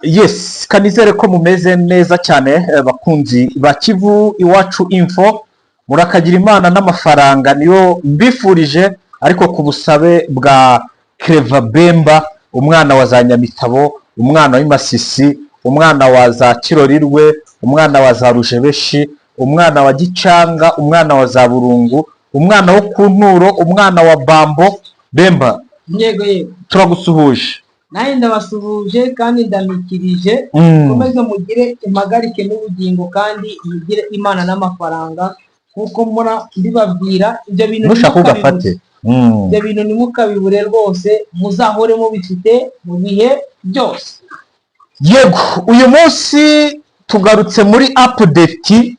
Yes, kanizere ko mumeze neza cyane, bakunzi ba Kivu Iwacu Info. Murakagira Imana n'amafaranga, niyo mbifurije, ariko ku busabe bwa Clever Bemba, umwana wa za Nyamitabo, umwana w'imasisi, umwana wa za Kirorirwe, umwana wa za Rujebeshi, umwana wa Gicanga, umwana wa za Burungu, umwana wo ku Nturo, umwana wa Bambo Bemba. Yego. Turagusuhuje. Nanjye ndabasuhuje kandi ndamikirije. Mukomeze mugire impagarike n'ubugingo, kandi mugire Imana n'amafaranga, nkuko mpora mbibabwira ibyo bintu. Nushaka Ntimukabibure. ugafate. Ibyo bintu ntimukabibure rwose, muzahore mubifite mu bihe byose. Yego, uyu munsi tugarutse muri update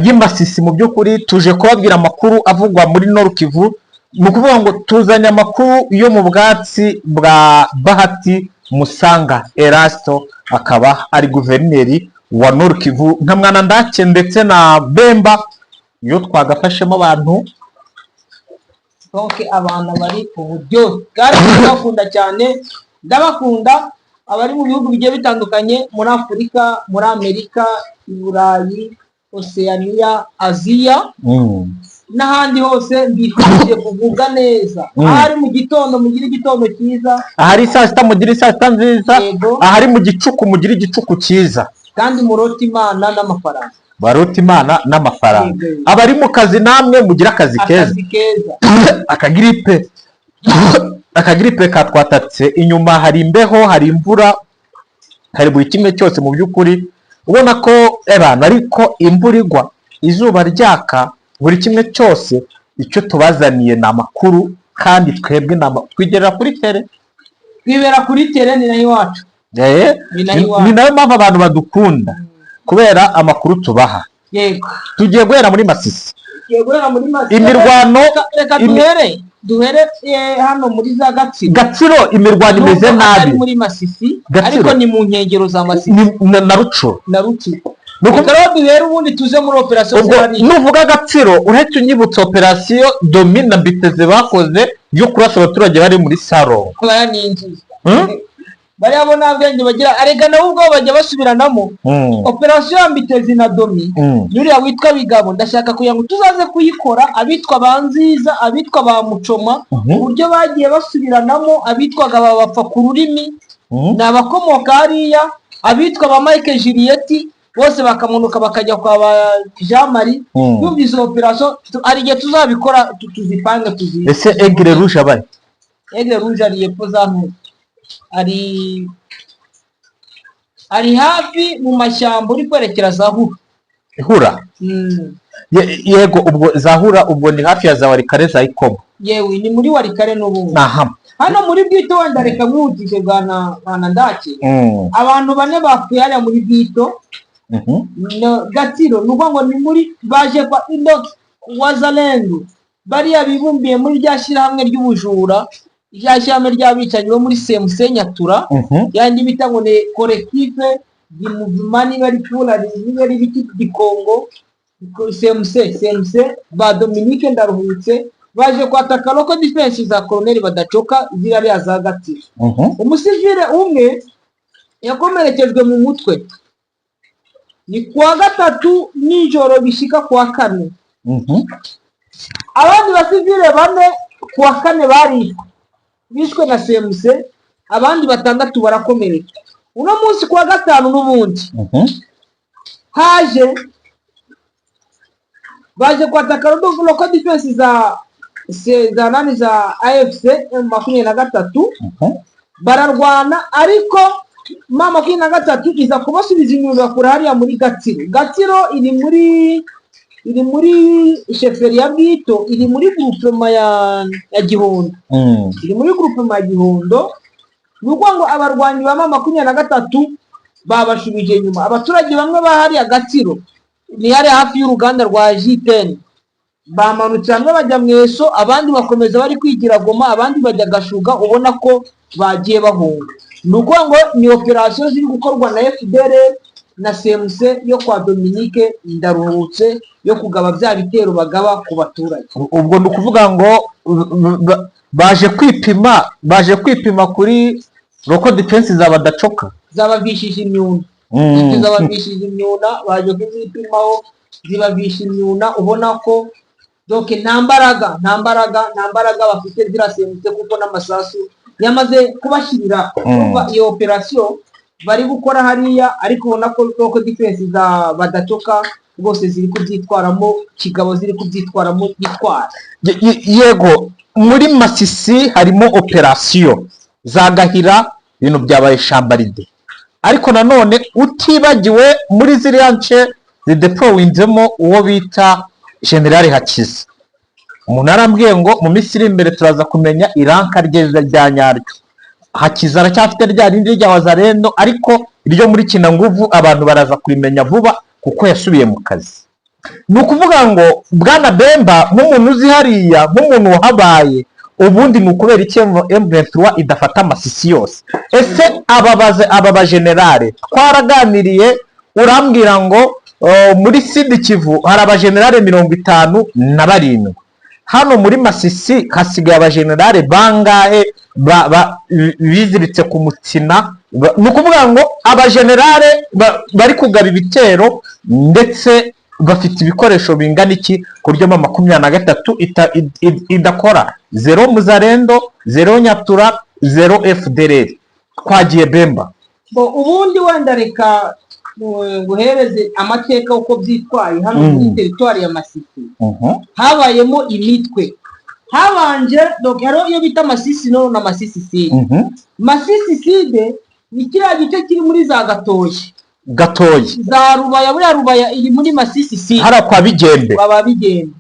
y'imasisi. Mu by'ukuri tuje kubabwira amakuru avugwa muri Nord Kivu. Ni ukuvuga ngo tuzanye amakuru yo mu bwatsi bwa Bahati Musanga Erasto, akaba ari guverineri wa Nord Kivu, nka Mwana Ndake ndetse na Bemba, iyo twagafashemo abantu. Donc abantu bari uburyohe, kandi ndabakunda cyane, ndabakunda abari mu bihugu bigiye bitandukanye muri Afurika, muri Amerika, i Burayi, Oceania, Aziya n'ahandi hose, mbifurije kugubwa neza. Ahari mu gitondo, mugire igitondo cyiza. Ahari saa sita, mugire saa sita nziza. Yego. Ahari mu gicuku, mugire igicuku cyiza. Kandi murote Imana n'amafaranga. Barota Imana n'amafaranga. Yego. Abari mu kazi namwe mugire akazi keza. Akazi keza. Akagiripe katwatatse inyuma, hari imbeho, hari imvura, hari buri kimwe cyose. Mu by'ukuri ubona ko abantu, ariko imvura igwa, izuba ryaka, buri kimwe cyose. Icyo tubazaniye ni amakuru, kandi twebwe twigerera kuri terrain. Twibera kuri terrain, ni nayo iwacu. Ni nayo iwacu. Ni nayo mpamvu abantu badukunda, kubera amakuru tubaha. Yego. Tugiye guhera muri Masisi. Tugiye guhera muri Masisi. Imirwano Reka duhere hano muri za Gatsiro. Gatsiro imirwano imeze Nubwo atari nabi. muri Masisi, Gatsiro. ariko ni mu nkengero za Masisi. Na Rucuro. Na Rucuro. Ni Reka rero duhere, ubundi tuze muri operasiyo Ubwo zihariye. nuvuga Gatsiro urahita unyibutsa operasiyo Domi na Biteze bakoze yo kurasa abaturage bari muri saro. Bariya ni inzuzi. Hmm? Bariya bo nta bwenge bagira, arega nabo ubwabo bajya basubiranamo. Operasiyo ya Mbitezi na Domi n'uriya witwa Bigabo, ndashaka kugira ngo tuzaze kuyikora, abitwa ba Nziza, abitwa ba Mucoma, uburyo bagiye basubiranamo, abitwaga ba Bapfa ku rurimi, ni abakomoka hariya, abitwa ba Mike Juliet bose bakamanuka bakajya kwa ba Jean Marie. Yumva izo operasiyo hari igihe tuzabikora, tuzipange tuzi. Ese Aigle Rouge abaye? Aigle Rouge ari epfo za Ntuzi, ari hafi mu mashyamba uri kwerekera za Hura. Hura. Yego, ubwo zahura, ubwo ni hafi ya za Warikare, za Ikobo. Yewe, ni muri Warikare n'ubundi. Aha. Hano muri Bwito, wenda reka mwihutije, bwana Ndake, abantu bane bapfuye hariya muri Bwito. No, Gatsiro, ni ukuvuga ngo ni muri baje kwa Indox Wazalendo, bariya bibumbiye muri rya shyirahamwe ry'ubujura, rya shyirahamwe ry'abicanyi bo muri CMC Nyatura, yandi bita ngo ni Collectif du Mouvement, niba ari Pura, niba ari ibiki di Congo, CMC ba Dominique Ndaruhutse, baje kwataka local defense za Colonel Badacoka ziriya za Gatsiro. Umusivile umwe yakomerekejwe mu mutwe, ni kuwa gatatu nijoro bishika kuwa kane. Abandi basivile bane kuwa kane barishwe, bishwe na CMC, abandi batandatu barakomereka. Uno munsi kuwa gatanu n'ubundi haje, baje kwataka local defense za nani, za AFC M23. Bararwana, ariko M23 iza kubasubiza inyuma, bakura hariya muri Gatsiro. Gatsiro iri muri chefferie ya Bwito, iri muri groupement ya Gihondo. Iri muri groupement ya Gihondo. Ni ukuvuga ngo abarwanyi ba M23 babashubije inyuma. Abaturage bamwe bahariya Gatsiro, ni hariya hafi y'uruganda rwa Jiteni, bamanutse hamwe bajya Mweso, abandi bakomeza bari kwigira Goma, abandi bajya Gashuga, ubona ko bagiye bahunga. Ni ukuvuga ngo ni operasiyo ziri gukorwa na FDLR na CMC yo kwa Dominique Ndaruhutse, yo kugaba bya bitero bagaba ku baturage. Ubwo ni ukuvuga ngo baje kwipima kuri local defense za Badacoka. Zabavishije imyuna. Zabavishije imyuna, baje kuzipimaho, zibavisha imyuna. Ubona ko donc nta mbaraga, nta mbaraga, nta mbaraga bafite, zirasenyutse kuko n'amasasu yamaze kubashyirira. Urumva iyo operasiyo bari gukora hariya, ariko ubona ko local defense za badatoka rwose ziri kubyitwaramo kigabo, ziri kubyitwaramo gitwara. Yego, muri Masisi harimo operasiyo za Gahira, ibintu byabaye shambaride, ariko nanone utibagiwe muri ziriya nce zideployinzemo uwo bita General Hakiza. Umuntu arambwiye ngo mu minsi iri imbere turaza kumenya i rank rye rya nyaryo. Hakiza aracyafite rya rindi rya Wazalendo, ariko iryo muri Kinanguvu abantu baraza kurimenya vuba kuko yasubiye mu kazi. Ni ukuvuga ngo, bwana Bemba, nk'umuntu uzi hariya, nk'umuntu wahabaye, ubundi ni ukubera iki M23 idafata Amasisi yose? Ese aba bajenerale twaraganiriye, urambwira ngo muri Sud Kivu hari abajenerale 57, hano muri Masisi hasigaye abajenerale bangahe biziritse ku mutsina? Ni ukuvuga ngo abajenerale bari kugaba ibitero ndetse bafite ibikoresho bingana iki ku buryo M23 idakora zéro Muzalendo, zéro Nyatura, zéro FDLR? Twagiye, Bemba. Bo, ubundi wenda reka nguhereze amateka uko byitwaye hano muri teritwari ya Masisi. Habayemo imitwe, habanje donc hariho iyo bita Masisi Nord na Masisi Sud. Masisi Sud ni kiriya gice kiri muri za Gatoyi. Gatoyi. Za Rubaya. Buriya Rubaya iri muri Masisi Sud. Hariya kwa Bigembe. Baba Bigembe.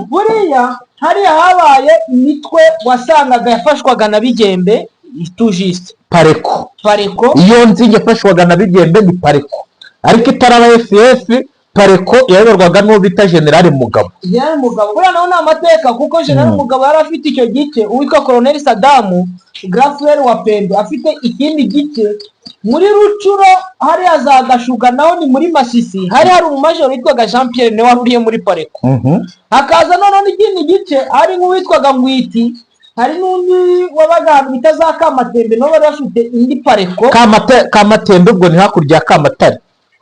Buriya hariya habaye imitwe wasangaga yafashwaga na Bigembe tujisite. Pareko. Pareko. Iyo nzi yafashwaga na Bigembe ni Pareko, ariko itaraba FF. Pareko yayoborwaga n'uwo bita Generale Mugabo. General Mugabo buriya nawe ni amateka, kuko General Mugabo yari afite icyo gice, uwitwa Colonel Sadamu grand frère wa Pembe afite ikindi gice muri Rucuro. Hariya za Gashuga naho ni muri Masisi, hari umumajoro witwaga Jean Pierre, niwe wari uriye muri Pareko. Hakaza noneho n'ikindi gice, hari nk'uwitwaga Ngwiti, hari n'undi wabaga ahantu bita za Kamatembe, nabo bari bafite indi Pareko. Kamatembe ubwo ni hakurya ya Kamatare.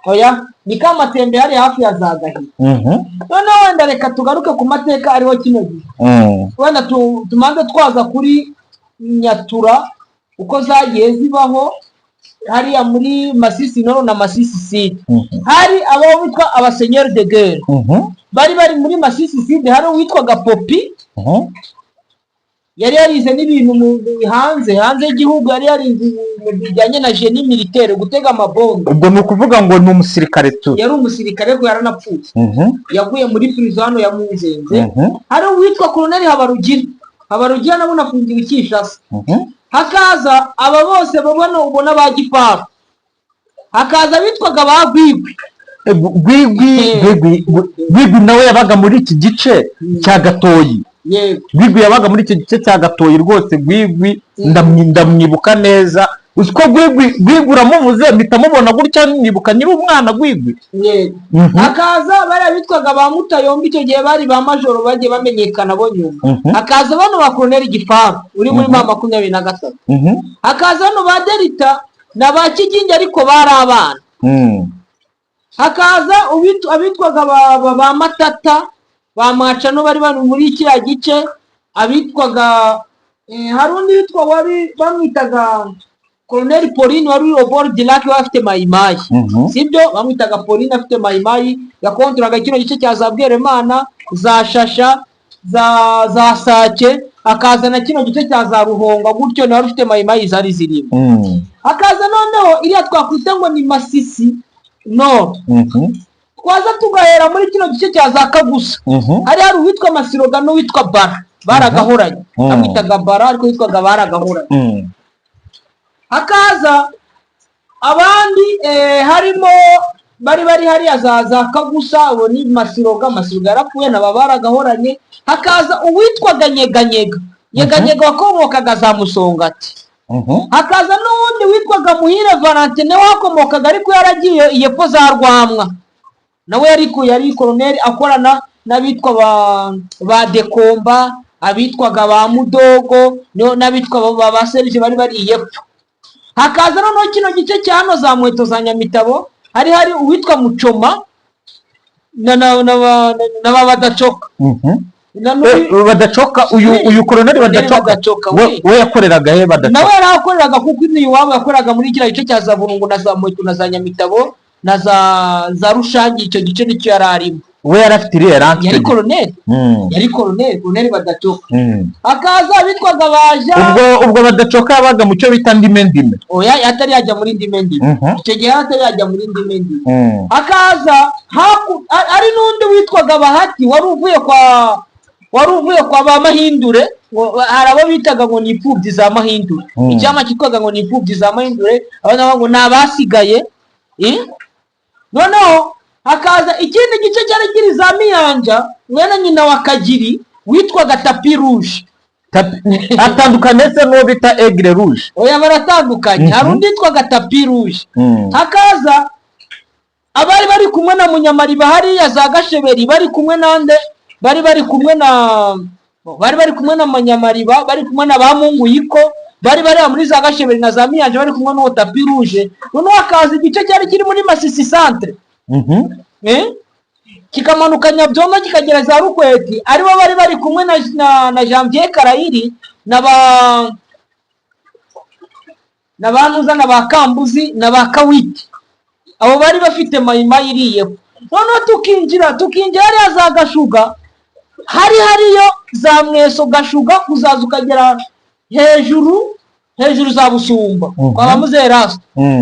Oya, ni Kamatembe, hari hafi ya za Gahira. Noneho wenda reka tugaruke ku mateka ariho kino gihe. Wenda tumanze twaza kuri Nyatura uko zagiye zibaho hariya muri Masisi Nord na Masisi Sud. Hari abo bitwa aba seigneur de guerre bari muri Masisi Sud. Hari uwitwaga Popi, yari yarize n'ibintu hanze y'igihugu, yari yarize ibintu bijyanye na génie militaire, gutega amabombe. Ubwo ni ukuvuga ngo ni umusirikare tu. Yari umusirikare ariko yaranapfuye. Yaguye muri prison hano ya Munzenze. Hari uwitwa Colonel Habarugira. Habarugira nabo nafungiwe i Kinshasa. Hakaza aba bose babona, ubona ba Gifaru, hakaza abitwaga ba Gwigwi. Gwigwi. Gwigwi, Gwigwi nawe yabaga muri iki gice cya Gatoyi. Gwigwi yabaga muri icyo gice cya Gatoyi rwose. Gwigwi ndamwibuka neza. Uzi ko Gwigwi, Gwigwi uramuvuze mpita mubona gutya, nibuka nyiri umwana Gwigwi. Hakaza bariya bitwaga ba Mutayomba, icyo gihe bari ba majoro, bagiye bamenyekana bo nyuma. Hakaza bano ba Colonel Gifaru uri muri M23. Hakaza bano ba Delita na ba Kigingi, ariko bari abana. Hakaza abitwaga ba Matata, ba Macano, bari muri kiriya gice, abitwaga hari undi witwa, wari bamwitaga Colonel Pauline, wari uri au bord du lac, wari afite Mayimayi. Sibyo, bamwitaga Pauline, afite Mayimayi, yakontoraga kino gice cya za Bweremana, za Shasha, za Sake, akaza na kino gice cya za Ruhonga gutyo, nawe ufite Mayimayi zari zirimo. Hakaza noneho iriya twakwita ngo ni Masisi Nord. Twaza tugahera muri kino gice cya za Kagusa. Hari uwitwa Masiroga n'uwitwa Bara, baragahoranye. Amwitaga Bara ariko yitwaga Baragahoranye. Hakaza abandi harimo bari hariya za Kagusa, abo ni Masiroga. Masiroga yarapfuye, naba baragahoranye. Hakaza uwitwaga Nyeganyega, Nyeganyega wakomokaga za Musongati. Hakaza n'uwundi witwaga Muhire Valentine, wakomokaga ariko yaragiye iyepfo za Rwamwa, nawe yari koroneri, akorana n'abitwa ba Dekomba, abitwaga ba Mudogo, n'abitwa ba Serge bari iyepfo. Hakaza noneho kino gice cya hano za Muheto, za Nyamitabo, hari uwitwa Mucoma na ba Badacoka. Na Badacoka, uyu koroneli Badacoka? Badacoka, we we. We yakoreraga he Badacoka? Nawe yarahakoreraga, kuko ino iwabo yakoraga muri kiriya gice cya za Burungu na za Muheto na za Nyamitabo na za Rushangi. Icyo gice nicyo yari arimo. We yari afite iriya rank? Yari koroneli. Yari koroneli Badacoka. Hakaza abitwaga baja. Ubwo Badacoka yabaga mu cyo bita Ndime Ndime? Oya, atari yajya muri Ndime Ndime. Icyo gihe yari atari yajya muri Ndime Ndime. Hakaza hari n'undi witwaga Bahati, wari uvuye kwa ba Mahindure. Ngo hari abo bitaga ngo ni imfubyi za Mahindure. Icyama cyitwaga ngo ni imfubyi za Mahindure, abandi bavuga ngo ni abasigaye. Eh? Noneho hakaza ikindi gice cyari kiri za Miyanja, mwene nyina wa Kagiri witwaga Tapi Rouge. Atandukanye se n'uwo bita Aigle Rouge? Oya, baratandukanye. Hari undi witwaga Tapi Rouge. Hakaza abari bari kumwe na Munyamariba hariya za Gasheberi, bari kumwe nande? Bari bari kumwe na Munyamariba, bari kumwe na ba Munguyiko, bari bari muri za Gasheberi na za Miyanja, bari kumwe n'uwo Tapi Rouge. Noneho hakaza igice cyari kiri muri Masisi centre, eh? Kikamanuka Nyabyondo, kikagera za Rukweti, aribo bari bari kumwe na Janvier Karayiri na ba Ntuza na ba Kambuzi na ba Kawiti. Abo bari bafite Mayimayi iriyeho. Noneho tukinjira hariya za Gashuga, hariyo za Mweso, Gashuga, kuzaza ukagera hejuru hejuru za Busumba kwa ba Muzerasi.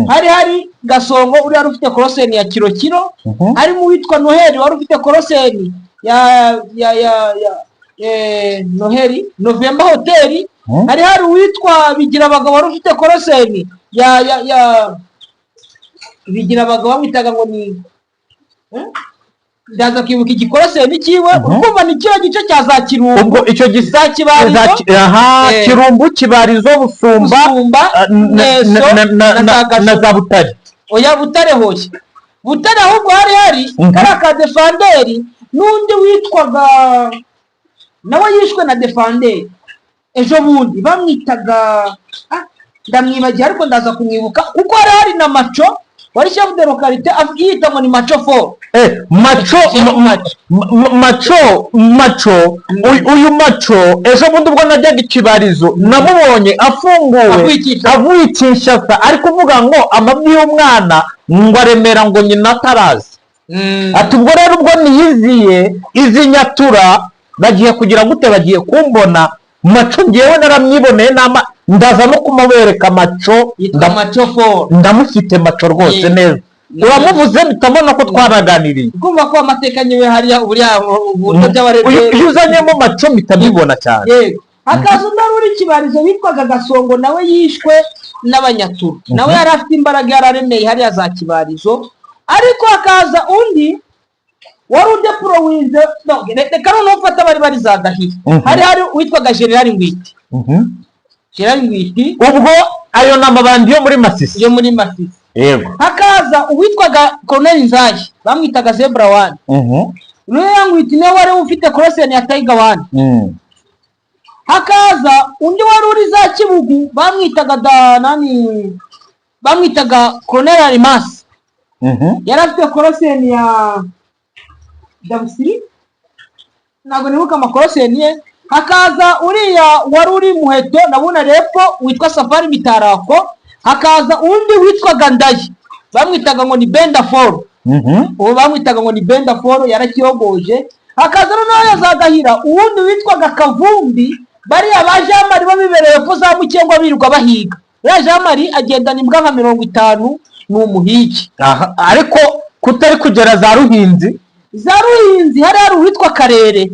Hari Gasongo uriya wari ufite call sign ya Kiro Kiro. Harimo uwitwa Noheli wari ufite call sign ya Noheli Novemba Hoteli. Hari uwitwa Bigira Abagabo wari ufite call sign ya Bigira Abagabo, bamwitaga ngo ni, eh? Ndaza kwibuka igi call sign cyiwe. Urumva ni kiriya gice cya za Kirumbu, Ubwo icyo gisa za Kibarizo. Aha. Kirumbu, Kibarizo, Busumba, Busumba, Mweso na na na za na Gashuga. za Butare. Oya, Butare hoya, Butare ahubwo hari kariya ka Defanderi n'undi witwaga, nawe yishwe na Defanderi ejo bundi, bamwitaga, ndamwibagiwe, ariko ndaza kumwibuka, kuko hari na Maco wari chef de localité, yita ngo ni Maco fo. Maco. Maco, Maco, uyu Maco, ejo bundi ubwo najyaga Ikibarizo namubonye afunguwe. Avuye i Kinshasa. Avuye i Kinshasa, ari kuvuga ngo amabyi y'umwana ngo aremera ngo nyina atarazi. Ati ubwo rero ubwo niyiziye izi nyatura bagiye kugira gute? Bagiye kumbona. Maco ngewe naramwiboneye nama, ndaza no kumubereka Maco. Yitwa Maco fo. Ndamufite Maco rwose. Neza, uramuvuze mpita mbona ko twaraganiriye. Kumva ko amateka nyiwe hariya buriya uburyo by'abarebye. Iyo uzanyemo Maco mpita mbibona cyane. Yego, hakaza undi wari uri Kibarizo witwaga Gasongo, nawe yishwe n'Abanyaturu. Nawe yari afite imbaraga, yararemeye hariya za Kibarizo. Ariko hakaza undi wari udepurowinze. No, reka noneho ufate abari bari za Gahiri. Hari uwitwaga Generali Ngwiti. Generali Ngwiti. Ubwo ayo ni amabandi yo muri Masisi. Yo muri Masisi. Hakaza uwitwaga Colonel Nzayi, bamwitaga Zebra One. Uriya Ngwiti niwe wari ufite call sign ya Tiger One. Hakaza undi wari uri za Kibugu, bamwitaga da nani, bamwitaga Colonel Arimasi. Yari afite call sign ya Dabusiri, ntabwo nibuka ama call sign ye. Hakaza uriya wari uri Muheto ndabona repfo witwa Safari Mitarako. Hakaza undi witwaga Ndayi, bamwitaga ngo ni Benda Foro. Uwo bamwitaga ngo ni Benda Foro yarakiyogoje. Hakaza noneho za Gahira uwundi witwaga Kavumbi. Bariya ba Jean Marie bo bibereye ko za Mukengwa birirwa bahiga. Uriya Jean Marie agendana imbwa nka 50, ni umuhigi. Aha, ariko kutari kugera za Ruhinzi? Za Ruhinzi hari uwitwa Karere.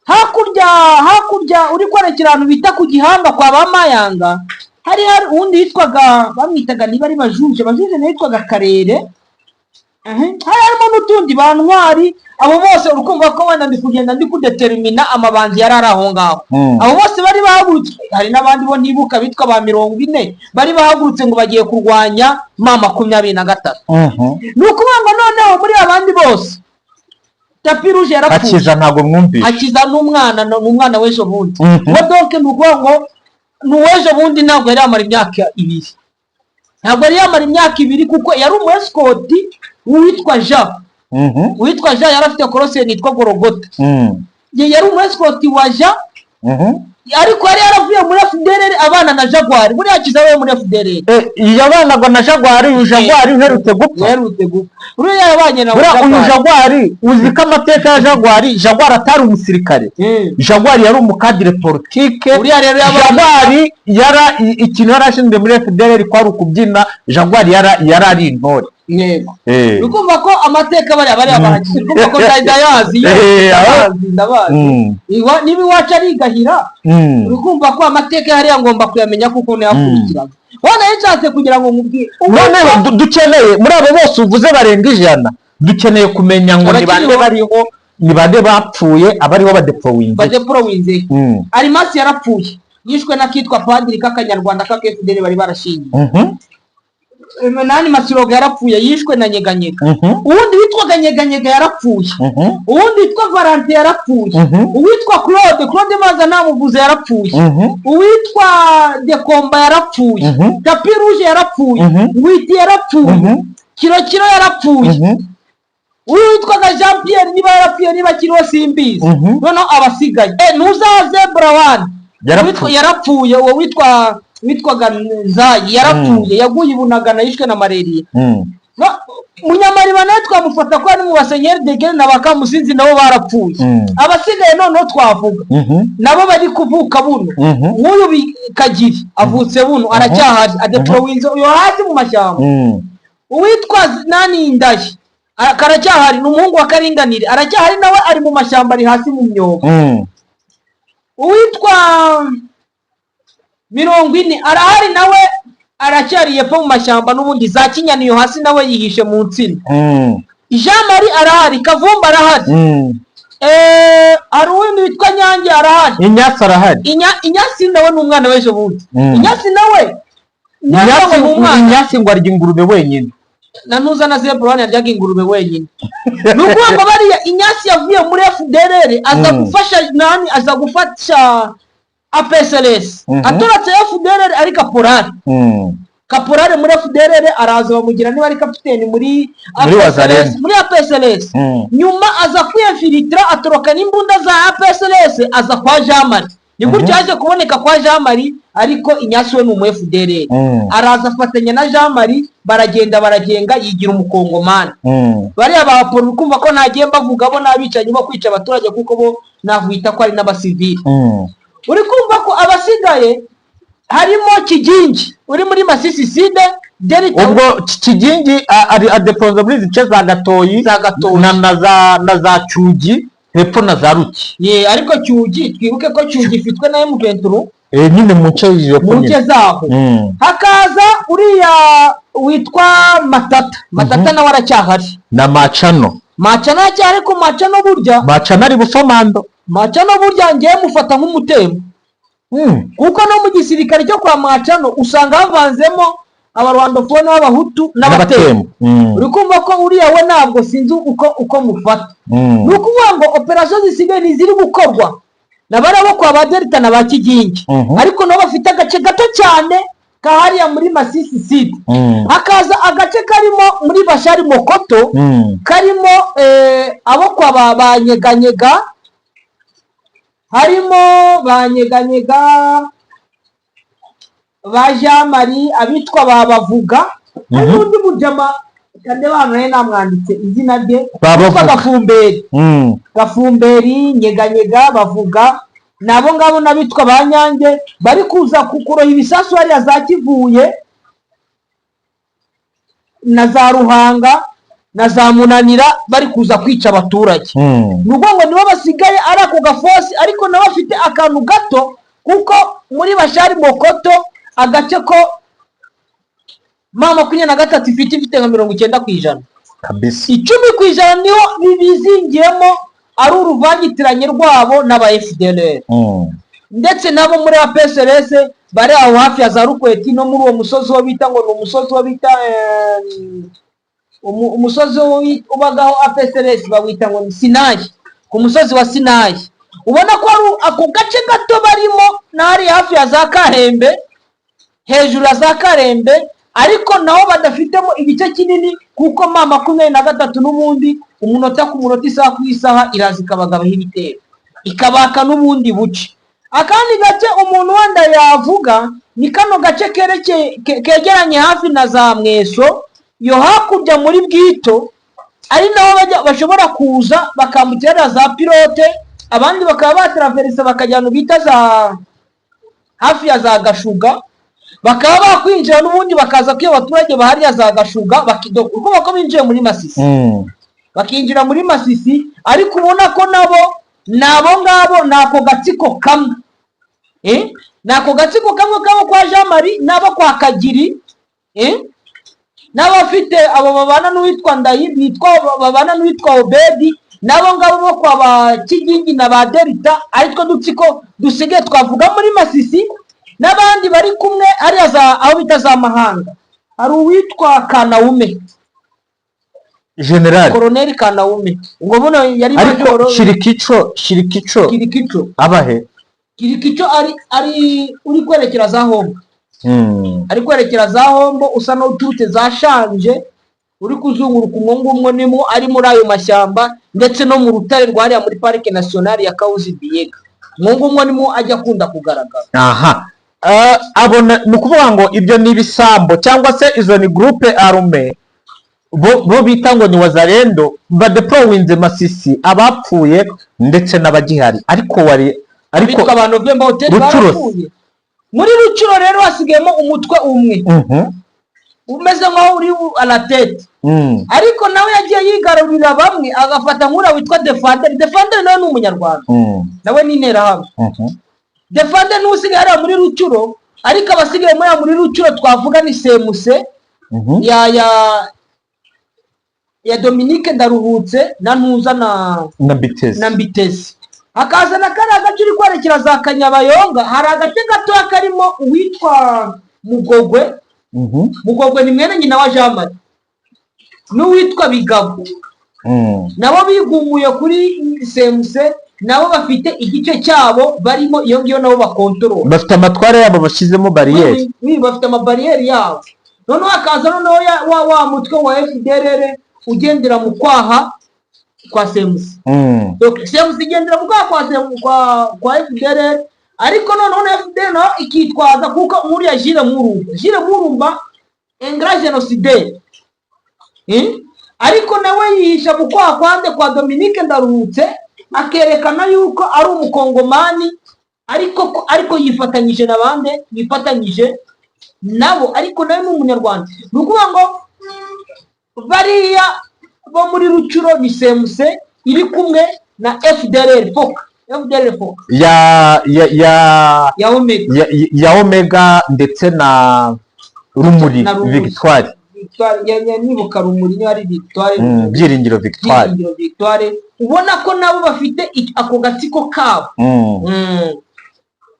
Hakurya uri kwerekera ahantu bita ku Gihanga kwa ba Mayanga, hari uwundi witwaga, bamwitaga niba ari Bajuje, Bajuje nawe yitwaga Karere. Hari harimo n'utundi ba Ntwari. Abo bose urukumva ko wenda ndi kugenda ndi kudetermina amabandi yari ari aho ngaho. Abo bose bari bahagurutse, hari n'abandi bo ntibuka bitwa ba 40, bari bahagurutse ngo bagiye kurwanya M23. Ni ukuvuga ngo noneho muri abandi bose, Tapi Rouge yarapfuye. Akiza ntabwo mwumvise. Akiza n'umwana, ni umwana w'ejo bundi. Ngo donc ni ukuvuga ngo Ni uw'ejo bundi, ntabwo yari yamara imyaka 2, ntabwo yari yamara imyaka 2, kuko yari umu escort w'uwitwa Jean. Uwitwa Jean yari afite call sign yitwa Gorogota. Yari umu escort wa Jean, ariko yari yaravuye muri FDLR abana na Jaguar. Buriya kiza we muri FDLR. Yabanaga na Jaguar, uyu Jaguar uherutse gupfa. Yaherutse gupfa, uriya yabanye na Buriya uyu Jaguar. Jaguar, uzi ko amateka ya Jaguar, Jaguar atari umusirikare. Jaguar yari umu cadre politique. Uriya rero yabanye Jaguar yara ikintu yari ashinzwe muri FDLR ko ari ukubyina. Jaguar yari ari intore. Yego. Uri kumva ko amateka bariya bahagize, uri kumva ko ndayazi, ndabazi, ndabazi. Niba iwacu ari igahira, uri kumva ko amateka hariya ngomba kuyamenya kuko nayakurikiraga. Wenda yashatse kugira ngo nkubwire. Noneho dukeneye muri abo bose uvuze barenga 100, dukeneye kumenya ngo ni bande Abakiriho. bariho, ni bande bapfuye, abariho badepowinze. Badepurowinze. Arimasi yarapfuye, yishwe n'akitwa padiri k'akanyarwanda k'aka FDL bari barashingiye. Nani, Masiroga yarapfuye, yishwe na Nyeganyega. Uwundi witwaga Nyeganyega yarapfuye. Uwundi witwa Valante yarapfuye. Uwitwa Claude, Claude maza namuvuze, yarapfuye. Uwitwa Dekomba yarapfuye. Tapi Rouge yarapfuye. Ngwiti yarapfuye. Kirokiro yarapfuye. Uyu witwaga Jean Pierre, niba yarapfuye, niba akiriho simbizi. Noneho abasigaye, ntuzaze Burawan. Yarapfuye. Yarapfuye. Uwo witwaga Nzayi yarapfuye, yaguye i Bunagana, yishwe na malariya. No, Munyamariba nawe twamufata ko ari mu basenyeri degere na ba Kamusinzi, nabo barapfuye. Abasigaye noneho twavuga nabo bari kuvuka buno. Nk'uyu Kagiri avutse buno, aracyahari, adepurowinze uyo hasi mu mashyamba. Uwitwa nani, Ndayi, karacyahari, ni umuhungu wa Karinganire, aracyahari nawe, ari mu mashyamba, ari hasi mu myobo. Uwitwa 40 arahari nawe, aracyari hepfo mu mashyamba n'ubundi za Kinyaniyo hasi, nawe yihishe mu nsina. Jean Marie arahari, Kavumba arahari. Hari uwundi witwa Nyange arahari. Inyasi arahari. Inyasi nawe ni umwana w'ejo bundi. Inyasi nawe Inyasi. ni umwana. Inyasi ngo arya ingurube wenyine. Na ntuza na Zeburoni yaryaga ingurube wenyine. Ni ukuvuga ngo bariya, Inyasi yavuye muri FDLR aza gufasha nani, aza gufasha APSLS. Aturutse FDLR ari kaporari. Kaporari muri FDLR, araza bamugira niba ari kapiteni muri Muri APSLS, Wazalendo. muri APSLS. Nyuma aza kwiyinfiltra, atoroka n'imbunda za APSLS, aza kwa Jean Marie. Ni gutyo yaje kuboneka kwa Jean Marie, ariko Inyasi we ni umu FDLR. Araza afatanya na Jean Marie, baragenda baragenga, yigira umukongomani. Bariya ba Apollo, kumva ko ntagiye mbavuga, bo n'abicanyi bo kwica abaturage, kuko bo nakwita ko ari n'abasivili. Uri kumva ko abasigaye harimo Kigingi uri muri Masisi Sud, Delta. Ubwo Kigingi ari adepoza muri izi nce za Gatoyi. Za Gatoyi. Na za Cyugi hepfo na za Ruki. Ye, ariko Cyugi, twibuke ko Cyugi ifitwe na M23. Nyine mu nce hepfo. Mu nce nyine. zaho. Hakaza uriya witwa Matata. Matata nawe aracyahari. Na Macano. Macano aracyahari, ariko Macano burya Macano ari Bufamando. Macano burya ngewe mufata nk'umutembo, kuko no mu gisirikare cyo kwa Macano usanga havanzemo abarwandophone b'abahutu n'abatembo. N'abatembo. Uri kumva ko uriya we ntabwo sinzi uko mufata. Ni ukuvuga ngo operasiyo zisigaye ni iziri gukorwa na bariya bo kwa ba Delta na ba Kigingi, ariko nabo bafite agace gato cyane kahariya muri Masisi Sud. Hakaza agace karimo muri Bashari Mokoto, karimo abo kwa ba Nyeganyega, harimo ba Nyeganyega, ba Jean Marie, abitwa ba Bavuga. Hari n'undi mujama kande bantu nari namwanditse izina rye, Ba witwa Bavuga. Gafumberi. Gafumberi, Nyeganyega, Bavuga, ni abo ngabo n'abitwa ba Nyange bari kuza kuroha ibisasu hariya za Kivuye na za Ruhanga na za Munanira, bari kuza kwica abaturage. Ni ukuvuga ngo nibo basigaye ari ako gafosi, ariko nabo bafite akantu gato, kuko muri Bashari Mokoto agace ko M23 ifite nka 90%. Kabisa. 10% niho bizingiyemo, ari uruvangitiranye rwabo n'aba FDLR, ndetse nabo muri APSLS bari aho hafi ya za Rukweti no muri uwo musozi wo bita ngo ni umusozi wo bita umusozi ubagaho APSLS bawita ngo ni Sinayi, ku musozi wa Sinayi. Ubona ko ari ako gace gato barimo n'ahari hafi ya za Kahembe, hejuru ya za Karembe, ariko naho badafitemo igice kinini, kuko M23 n'ubundi umunota ku munota, isaha ku isaha, iraza ikabagabaho ibitero, ikabaka n'ubundi buce. Akandi gace umuntu wenda yavuga ni kano gace kerekeye kegeranye hafi na za Mweso yo hakurya muri Bwito, ari naho bashobora kuza bakambukira hariya za Pilote, abandi bakaba bataraverisa bakajya ahantu bita za hafi ya za Gashuga, bakaba bakwinjira n'ubundi bakaza kwiba abaturage bahariya za Gashuga, uko ko binjiye muri Masisi, bakinjira muri Masisi. Ariko ubona ko nabo ni abo ngabo, ni ako gatsiko kamwe, ni ako gatsiko kamwe kabo kwa Jean Marie n'abo kwa Kagiri, n'abafite abo babana n'uwitwa Ndayi, bitwa babana n'uwitwa Obedi, n'abo ngabo bo kwa ba Kigingi na ba Delta, aritwo dutsiko dusigaye twavuga muri Masisi, n'abandi bari kumwe hariya za aho bita za Mahanga. Hari uwitwa Kanawume. General. Koroneri Kanawume, ngo buno yari Ariko majoro. Shirikico, Shirikico. Kirikico. Abahe? Kirikico ari uri kwerekera za Hombo, ari kwerekera za Hombo, usa n'uturutse za Shanje, uri kuzunguruka umwo ngumwo, nimo ari muri ayo mashyamba ndetse no mu rutare rwa hariya muri Parike Nationale ya Kahuzi Biega, umwo ngumwo nimo ajya akunda kugaragara. Aha. Abona ni ukuvuga ngo ibyo ni ibisambo cyangwa se izo ni groupe armé bo bita ngo ni Wazalendo, badeployinze Masisi, abapfuye ndetse n'abagihari, ariko wari ariko Bitwa abantu Novemba Hoteli. Rucuro. Barapfuye. Muri Rucuro rero hasigayemo umutwe umwe umeze nk'aho uri à la tête, ariko nawe yagiye yigarurira bamwe, agafata nk'uriya witwa Defanderi. Defanderi nawe ni Umunyarwanda, nawe ni Interahamwe. Defanderi niwe usigaye hariya muri Rucuro, ariko abasigaye muri Rucuro twavuga ni Semuse ya Dominique Ndaruhutse na Ntuza na Na Mbitezi. Na Mbitezi. Hakaza na kariya gace uri kwerekera za Kanyabayonga, hari agace gatoya karimo uwitwa Mugogwe. Mugogwe ni mwene nyina wa Jean Marie n'uwitwa Bigabo. Nabo bigumuye kuri Semuse, nabo bafite igice cyabo barimo iyo ngiyo, nabo bakontorora. Bafite amatware yabo bashyizemo bariyeri. Oui, bafite amabariyeri yabo. Noneho hakaza noneho wa mutwe wa FDLR ugendera mu kwaha kwa Semuse. Donc Semuse igendera mu kwaha kwa FDLR, ariko noneho na FDLR nayo ikitwaza, kuko nk'uriya Jules Murumba, Jules Murumba un grand génocidaire, eh? Ariko nawe yihisha mu kwaha kwande kwa Dominique Ndaruhutse, akerekana yuko ari Umukongomani, ariko yifatanyije na bande? Yifatanyije nabo, ariko nawe ni Umunyarwanda. Ni ukuvuga ngo bariya bo muri Rucuro ni Semuse iri kumwe na FDLR Foka, FDLR Foka. Ya Ya Omega. Ya Omega ndetse na Rumuri. Na Rumuri. Victoire. Victoire ya nibuka Rumuri, niba ari Victoire. Byiringiro Victoire. Byiringiro Victoire. Ubona ko nabo bafite ako gatsiko kabo,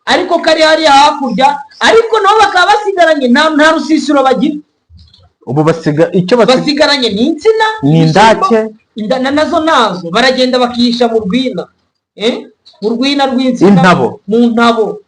ariko kari hariya hakurya, ariko nabo bakaba basigaranye nta rusisiro bagira. Ubu basiga icyo basiga Basigaranye ni insina. Ni indake. Nazo nazo baragenda bakihisha mu rwina, mu rwina rw'insina. Intabo. Mu ntabo,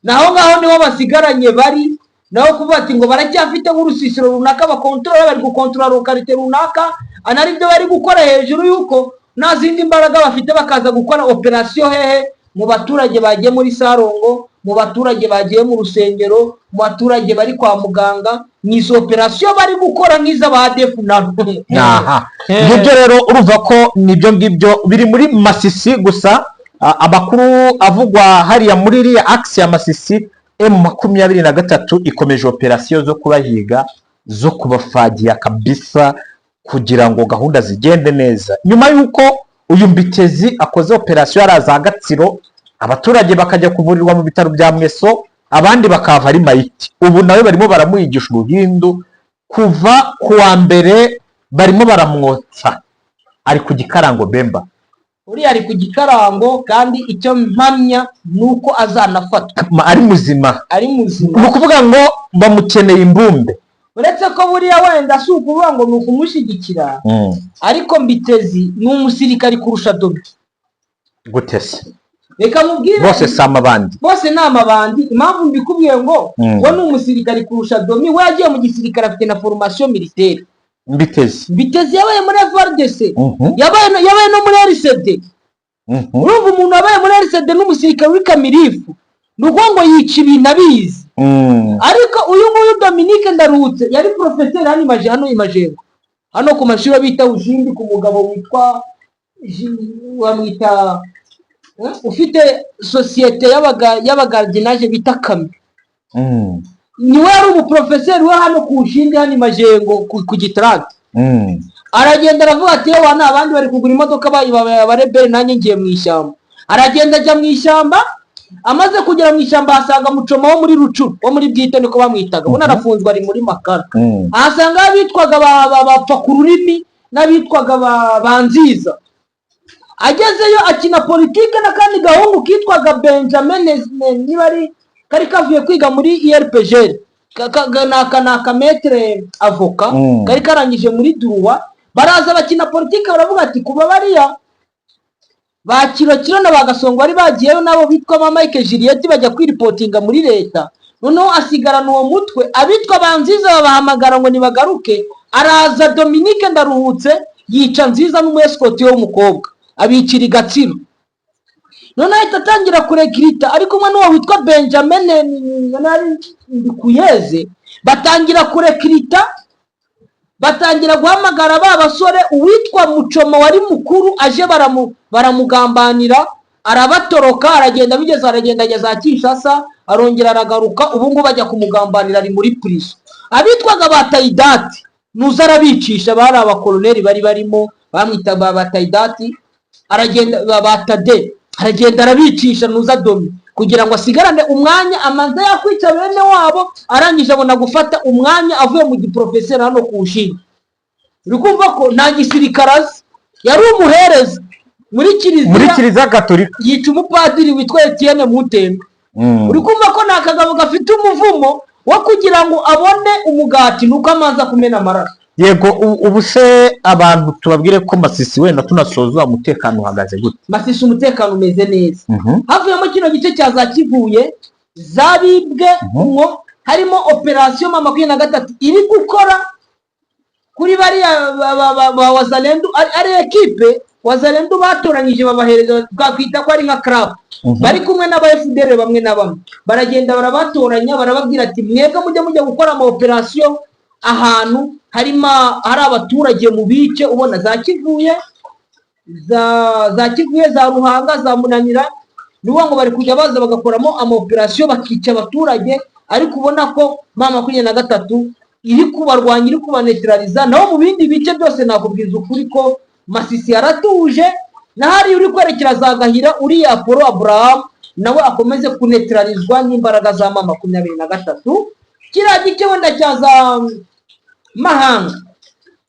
Naho ngaho niho basigaranye bari naho, kuvuga ati ngo baracyafite nk'urusisiro runaka bakontorora, bari gukontorora localité runaka, anari byo bari gukora hejuru y'uko nta zindi mbaraga bafite, bakaza gukora operasiyo hehe? Mu baturage bagiye muri Sarongo, mu baturage bagiye mu rusengero, mu baturage bari kwa muganga. Ni izo operasiyo bari gukora nk'iz'aba ADF nabo. Aha, ngibyo rero, urumva ko nibyo ngibyo biri muri Masisi gusa. Amakuru avugwa hariya muri iriya axe ya Masisi, M23 ikomeje operasiyo zo kubahiga, zo kubafagiya kabisa, kugira ngo gahunda zigende neza, nyuma y'uko uyu Mbitezi akoze operasiyo yari za Gatsiro, abaturage bakajya kuvurirwa mu bitaro bya Mweso, abandi bakahava ari mayiti. Ubu nawe barimo baramuyigisha uruhindu kuva ku wa mbere, barimo baramwotsa, ari ku gikarango Bemba. Uriya ari ku gikarango, kandi icyo mpamya ni uko azanafatwa. Ari muzima. Ari muzima. Ni ukuvuga ngo bamukeneye imbumbe. Uretse ko buriya wenda si ukuvuga ngo ni ukumushyigikira, ariko Mbitezi ni umusirikari kurusha Dobi. Gute se? Reka mubwire. Bose si amabandi? Bose ni amabandi. Impamvu mbikubwiye ngo we ni umusirikari kurusha Domi. We yagiye mu gisirikare, afite na formation militaire. Mbitezi? Mbitezi yabaye muri FARDC, yabaye no muri RCD. Urumva, umuntu wabaye muri RCD n'umusirikare uri kamirifu, ni ukuvuga ngo yica ibintu abizi. Ariko uyu nguyu Dominique Ndaruhutse yari porofeseri hano hano i Majengo, hano ku mashuri bita Ushindi, ku mugabo witwa bamwita ufite sosiyete y'abagardiennage bita Kami. Niwe yari umuporofeseri we hano ku Ushindi, hano i Majengo ku Gitarante. Aragenda aravuga ati: "Yewe, ni abandi bari kugura imodoka abarebere, nanjye ngiye mu ishyamba." Aragenda ajya mu ishyamba. Amaze kugera mu ishyamba ahasanga Mucoma wo muri Rucuru, wo muri Bwite niko bamwitaga. Ubundi arafunzwe, ari muri Makara. Ahasanga abitwaga bapfa ku rurimi n'abitwaga ba Nziza. Agezeyo akina politike n'akandi gahungu kitwaga Benjamin, niba ari kari kavuye kwiga muri IRPGR, ni akametere avoka, kari karangije muri droit. Baraza bakina politike, baravuga ati kuba bariya ba Kirokiro na ba Gasongo bari bagiyeyo, nabo bitwa ba Mike Juliet, bajya kwiripotinga muri leta. Noneho asigarana uwo mutwe. Abitwa ba Nziza babahamagara ngo nibagaruke. Araza Dominique Ndaruhutse yica Nziza n'umuesikoti we w'umukobwa, abicira i Gatsiro. Noneho ahita atangira kurekirita ari kumwe n'uwo witwa Benjamin Ndikuyeze. Batangira kurekirita, batangira guhamagara ba basore. Uwitwa Mucoma wari mukuru aje baramugambanira, arabatoroka, aragenda. Bigeze aragenda ageza Kinshasa, arongera aragaruka. Ubu ngubu ajya kumugambanira, ari muri prison. Abitwaga ba Tayidati nuza arabicisha, bari abakoloneli bari barimo bamwita ba Tayidati, aragenda ba Tade, aragenda arabicisha nuza Domi kugira ngo asigarane umwanya, amanza yakwica bene wabo, arangije abona gufata umwanya avuye mu giporofeseri hano ku nshinga. Uri kumva ko nta gisirikare azi, yari umuhereza muri Muri kiliziya. Kiliziya Gatolika. Yica umupadiri witwa Etienne Mutembe. Uri kumva ko ni akagabo gafite umuvumo wo kugira ngo abone umugati nuko amanza kumena amaraso. Yego, ubu se abantu tubabwire ko Masisi, wenda tunasoza, umutekano uhagaze gute? Masisi umutekano umeze neza. Havuyemo kino gice cya za Kivuye zabibwe mwo, harimo operasiyo M23 iri gukora kuri bariya ba Wazalendu. Ari ekipe Wazalendu batoranyije babahereza, twakwita ko ari nka club. Bari kumwe n'aba FDL bamwe na bamwe, baragenda barabatoranya, barababwira ati: "Mwebwe mujya gukora ama operasiyo ahantu harimo hari abaturage mu bice ubona za Kivuye, za Kivuye, za Ruhanga, za Munanira." Ni ukuvuga ngo bari kujya baza bagakoramo ama operasiyo, bakica abaturage, ariko ubona ko M23 iri kubarwanya, iri kubanetirariza. Naho mu bindi bice byose nakubwiza ukuri ko Masisi yaratuje. Na hariya uri kwerekera za Gahira, uriya Apollo Abraham nawe akomeze kunetirarizwa n'imbaraga za M23. Kiriya gice wenda cya za Mahanga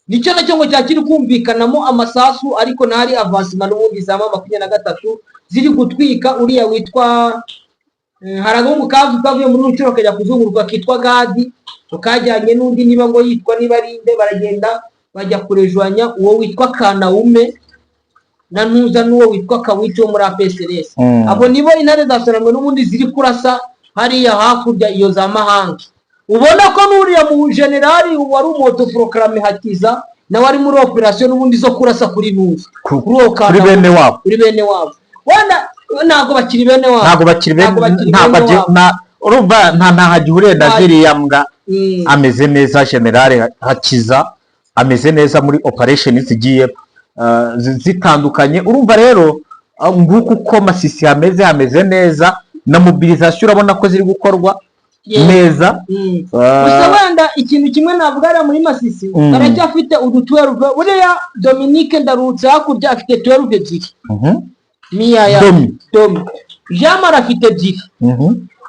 nicyo nacyo ngo cyakiri kumvikanamo amasasu, ariko ntari avancement n'ubundi za M23 ziri gutwika. Uriya witwa hari agahungu kavuye muri Rucuro kajya kuzunguruka kitwa Gadi, kajyanye n'undi niba ngo yitwa niba ari nde, baragenda bajya kurejwanya uwo witwa Kanawume na Ntuza n'uwo witwa Kawici wo muri APSRS. Abo nibo intare za Sarangwe n'ubundi ziri kurasa hariya hakurya iyo za Mahanga. Ubona ko n'uriya mu generali wari umu-autoproclamé Hakiza nawe ari muri operasiyo n'ubundi zo kurasa kuri Ntuza, kuri uwo kuri Kanawume. Bene wabo. Kuri bene wabo. Wenda ntabwo bakiri bene wabo. Ntabwo bakiri bene Ntabwo bakiri ntabwo bene wabo. Urumva nta gihuriye na ziriya mbwa. Ameze neza, generale Hakiza ameze neza muri operation zigiye zitandukanye. Urumva rero, nguko uko Masisi hameze neza, na mobilisation urabona ko ziri gukorwa neza. Gusa wenda ikintu kimwe navuga hariya muri Masisi, baracyafite udu 12. Buriya Dominique Ndarutse hakurya afite 12 ebyiri. Miyaya. Domi. Domi Jean Marie afite ebyiri.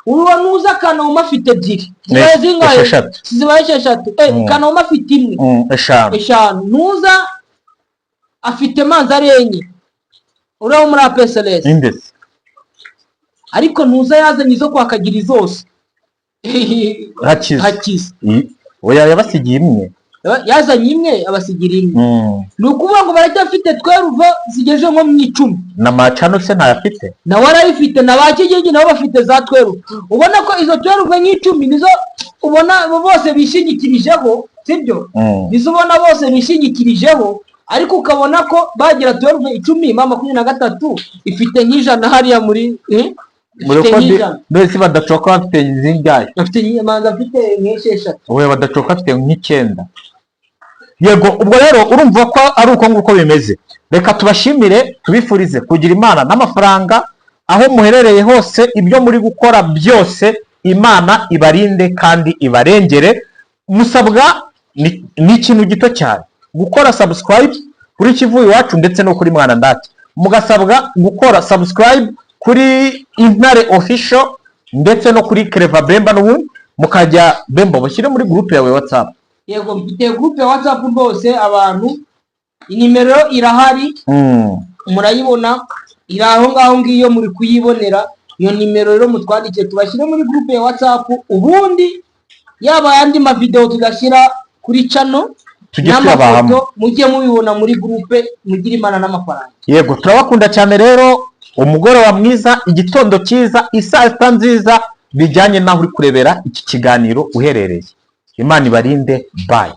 Uwo nuza Kanoma afite ebyiri. Zibaye zingahe? 6. Zibaye 6. Kanoma afite imwe. 5. 5. Nuza afite manzi ari enye, uriya wo muri APSLS. Imbese? Ariko ntuza yazanye izo kwa Kagiri zose. Hakiza. Hakiza. Oya, yabasigiye imwe. Yazanye imwe, abasigira imwe. Ni ukuvuga ngo baracyafite 12 zigeze nko mu 10. Na macano se ntayafite? Nawe arayifite, na ba Kigingi nabo bafite za 12. Ubona ko izo 12 nk'icumi nizo ubona bose bishingikirijeho, sibyo? Nizo ubona bose bishingikirijeho, ariko ukabona ko bagira 12 10, M23 ifite nk'ijana hariya muri Muri ifite uko nk'ijana. Mbese badacoka bafite zingahe? Afite manza afite nk'esheshatu. Oya, badacoka afite nk'icyenda. Yego, ubwo rero urumva ko ari uko nguko bimeze. Reka tubashimire, tubifurize kugira Imana n'amafaranga aho muherereye hose, ibyo muri gukora byose Imana ibarinde kandi ibarengere. Musabwa ni ikintu gito cyane: gukora subscribe kuri Kivu Iwacu ndetse no kuri Mwana Ndake, mugasabwa gukora subscribe kuri Intare Official ndetse no kuri Kereva Bemba, n'ubundi mukajya Bemba bashyire muri groupe yawe WhatsApp. Yego, mfite groupe ya WhatsApp rwose. Abantu, inimero irahari, murayibona, iri aho ngaho ngiyo muri kuyibonera iyo nimero. Rero mutwandikiye tubashyire muri groupe ya WhatsApp, ubundi yaba ayandi mavideo tugashyira kuri channel Tujye tuyabahamo. n'amafoto mujye mubibona muri groupe. Mugire Imana n'amafaranga. Yego, turabakunda cyane rero. Umugoroba mwiza, igitondo cyiza, isaa sita nziza, bijyanye n'aho uri kurebera iki kiganiro uherereye. Imana ibarinde, bye.